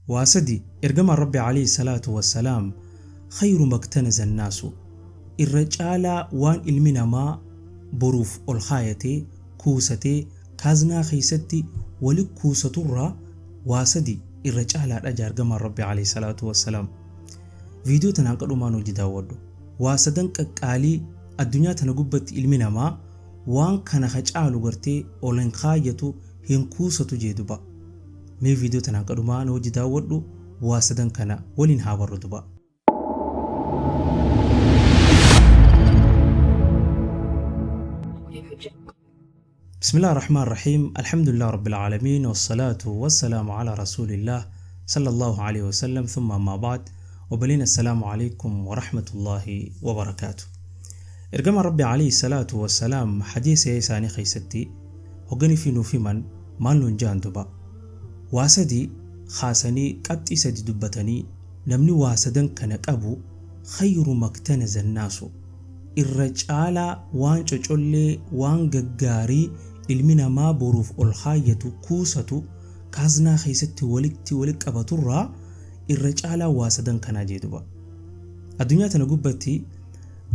Waa sadi Ergamaan Rabbi aleyh salaatu wassalaam khayru maktanaza annaasu irra caalaa waan ilmi namaa boruuf ol kaayatee, kuusatee, kaaznaa keessatti wali kuusaturraa waa sadi irra caalaadha ja Ergamaan Rabbi aleyh salaatu wassalaam. Viidiyoo tana hanqa dhumaa nu wajji daawwadhu. Waa sadan qaqqaalii addunyaa tana gubbatti ilmi namaa waan kana ka caalu gartee ol hin kaayatu, hin kuusatu jee duba. Mee video tana hanqa dhumaa na wajji daawwadhu waa sadan kana waliin haa barru duba. بسم الله الرحمن الرحيم الحمد لله رب العالمين والصلاة والسلام على رسول الله صلى الله عليه وسلم ثم ما بعد وبلين السلام عليكم ورحمة الله وبركاته إرجما ربي عليه الصلاة والسلام حديث إيساني خيستي Hoggani fi nuuf himan maal nuun ja'an duba? Waa sadi khaasanii qabxii sadi dubbatanii namni waa sadan kana qabu khayru maktanaza nnaasu irra caalaa waan cocollee waan gaggaarii ilmi namaa boruuf ol khaayyatu kuusatu kaaznaa keessatti walitti wali qabaturraa irra caalaa waa sadan kanaa jee duba. Addunyaa tana gubbatti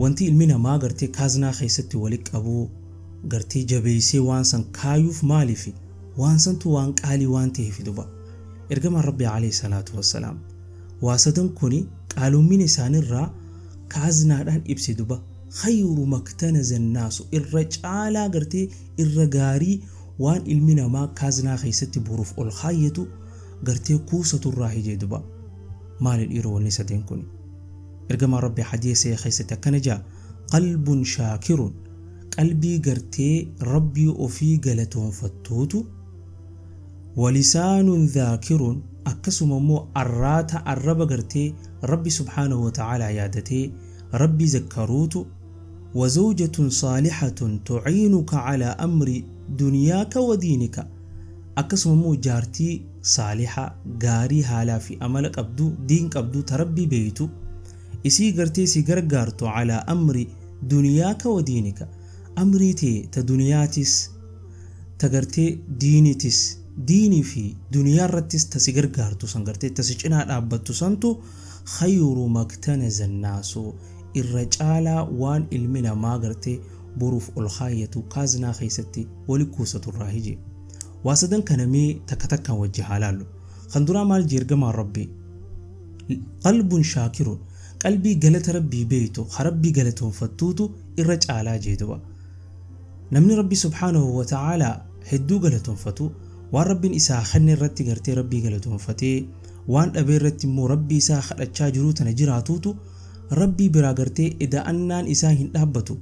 wanti ilmi namaa gartee kaaznaa keessatti wali qabuu gartee jabeeysee waan san kaayuuf maalifi? Waan santu waan qaalii waan taheefi duba. Ergamaan Rabbii aleyhi salaatu wassalaam waa sadan kuni qaaloommina isaanirraa kaaznaadhaan ibse duba. Khayru maktanaza nnaasu irra caalaa gartee irra gaarii waan ilmi namaa kaaznaa keessatti boruuf ol kaayyatu gartee kuusaturraahi jee duba. Maali dhiiroo wanni sadeen kuni? Ergamaan Rabbii hadiisa keessatti akkana ja'a qalbun shaakirun qalbii gartee Rabbii ofii galatoonfattuutu, walisaanun dhaakirun akkasuma immoo arraata arraba gartee Rabbi subhaanahu wa ta'aalaa yaadatee Rabbii zakkaruutu, wazawjatun saalihatun tu'iinuka calaa amri duniyaaka wa diinika akkasuma immoo jaartii saaliha gaarii haalaa fi amala qabdu diin qabdu ta Rabbii beeytu isii gartee si gargaartu calaa amri duniyaaka wa diinika amrii tee ta duniyaatis ta gartee diinitis diinii fi duniyaa irrattis ta si gargaartu san gartee ta si cinaa dhaabbattu santu khayru maktanaza nnaasu irra caalaa waan ilmi namaa gartee boruuf ol kaayyatu kaaznaa keessatti wali kuusatu irraahi jee. Waa sadan kana mee takka takkaan wajji haa laallu. Kan duraa maal jee ergamaan Rabbii? Qalbun shaakirun qalbii galata Rabbii beeytu ka Rabbii galatoonfattuutu irra caalaa jee duba. Namni Rabbi subhaanahu wa ta'aalaa hedduu galatoonfatu waan Rabbiin isaa kenne irratti gartee Rabbii galatoonfatee waan dhabee irratti immoo Rabbii isaa kadhachaa jiruu tana jiraatuutu Rabbii biraa gartee eda'annaan isaa hin dhaabbatu.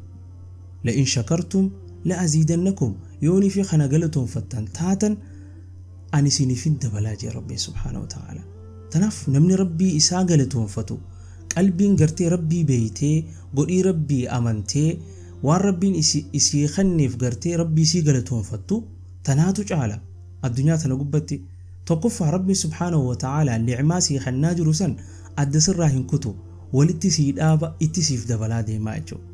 La'in shakartum la'aziidannakum yoonii fi kana galatoonfattan taatan ani isiniifin dabalaa jee Rabbiin subhaanahu wa ta'aalaa. Tanaaf namni Rabbii isaa galatoonfatu qalbiin gartee Rabbii beeytee godhii Rabbii amantee waan Rabbiin isii khanneef gartee Rabbii isii galatoonfattu tanaatu caala addunyaa tana gubbatti tokkoffaa Rabbiin subhaanahu wa ta'aalaa ni'maa sii khannaa jiru san adda sirraa hin kutu walitti sii dhaaba itti siif dabalaa deemaa jechuudha.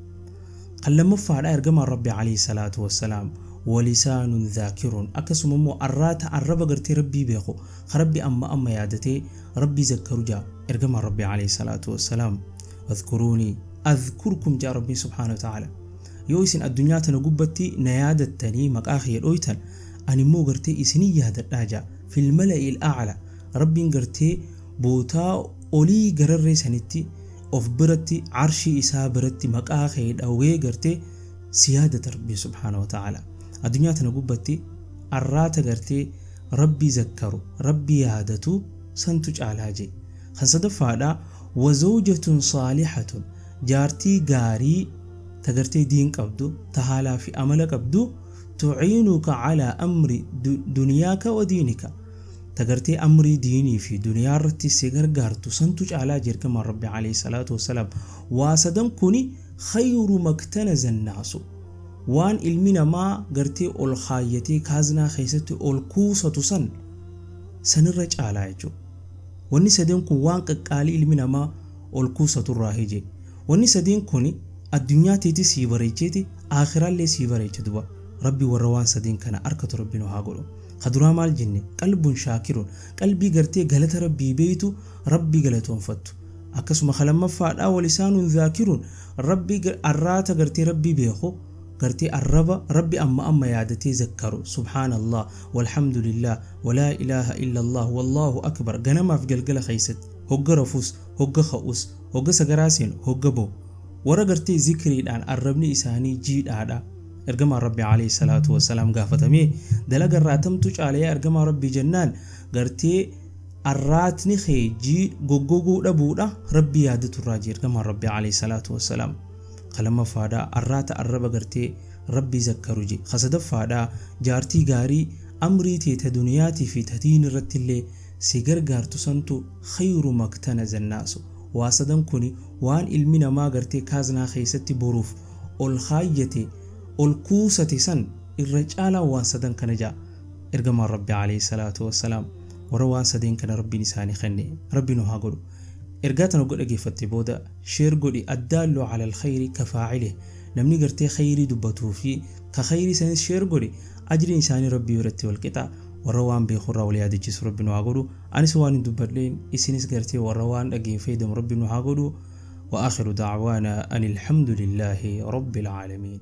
Kan lammaffaadha ergamaan Rabbi alayhi salaatu wassalaam walisaanun dhaakirun akkasuma immoo arraata arraba gartee Rabbii beeku ka Rabbi amma amma yaadatee Rabbii zakkaru ja'a ergamaan Rabbi alayhi salaatu wassalaam wadhkuruunii adhkurkum ja'a Rabbiin subhaanahu wa ta'ala yoo isin addunyaa tana gubbatti na yaadattanii maqaa kiyya dhooytan ani immoo gartee isinin yaadadhaa ja'a fil mala'il a'la Rabbiin gartee bootaa olii gararree sanitti of biratti arshii isaa biratti maqaa kee dhawee gartee si yaadata Rabbiin subhaanahu wa ta'ala addunyaa tana gubbatti arraata gartee Rabbii zakkaru Rabbi yaadatu santu caalaa jee kan sadaffaadha wa zawjatun saalihatun jaartii gaarii ta gartee diin qabdu ta haalaa fi amala qabdu tu'iinuka calaa amri duniyaaka wa diinika ta gartee amrii diinii fi duniyaa irratti si gargaartu santu caalaa jee ergamaan Rabbi alayhi salaatu wassalaam waa sadan kuni khayru maktanaza nnaasu waan ilmi namaa gartee ol kaayyatee kaaznaa keessatti ol kuusatu san sanirra caalaa jechuudha. Wanni sadeen kun waan qaqqaalii ilmi namaa ol kuusaturraahi jee. Wanni sadeen kuni addunyaa teetis sii bareecheeti aakhiraallee sii bareecha duba. Rabbi warra waan sadeen kana arkatu Rabbi nu haa godhu. Ka duraa maal jenne? Qalbun shaakirun, qalbii gartee galata Rabbii beeytu, Rabbi galatoonfattu. Akkasuma ka lammaffaadhaa walisaanun zaakirun, Rabbi arraata gartee Rabbi beeku, gartee arraba Rabbi amma amma yaadatee zakkaru, subhaanallah, walhamdulillah, walaa ilaaha illallah, wallaahu akbar, ganamaaf galgala keeysatti, hogga rafus, hogga ka'us, hogga sagaraa seenu, hogga bahu. Warra gartee zikriidhaan arrabni isaanii jiidhaadha. Ergamaan Rabbii alayhi salaatu wassalaam gaafatamee dalaga irraa tamtu caala yaa ergamaa Rabbii jennaan, gartee arraatni kee jii goggoguu dhabuudha Rabbii yaadatu irraa jee ergamaan Rabbii alayhi salaatu wassalaam. Ka lammaffaadha arraata arraba gartee Rabbii zakkaru je. Ka sadaffaadha jaartii gaarii amrii tee ta duniyaatii fi ta diin irratti illee si gargaartu santu khayru maktana zannaasu. Waa sadan kuni waan ilmi namaa gartee kaaznaa keessatti boruuf ol kaayyate, ol kuusate san irra caalaan waan sadan kana ja'a ergamaan Rabbii alayhi salaatu wassalaam. Warra waan sadeen kana Rabbiin isaanii kenne Rabbi nu haa godhu. Ergaa tana hogga dhageeffatte booda share godhi. Addaallu alal khayri kafaa'ilih, namni gartee khayrii dubbatuu fi ka khayrii sanis share godhe ajriin isaanii Rabbii biratti wal qixa. Warra waan beeku irraa wal yaadachiisu Rabbi nu haa godhu. Anis waan hin dubbadheen isinis gartee warra waan dhageen fayyadamu Rabbi nu haa godhu. وآخر دعوانا أن الحمد لله رب العالمين.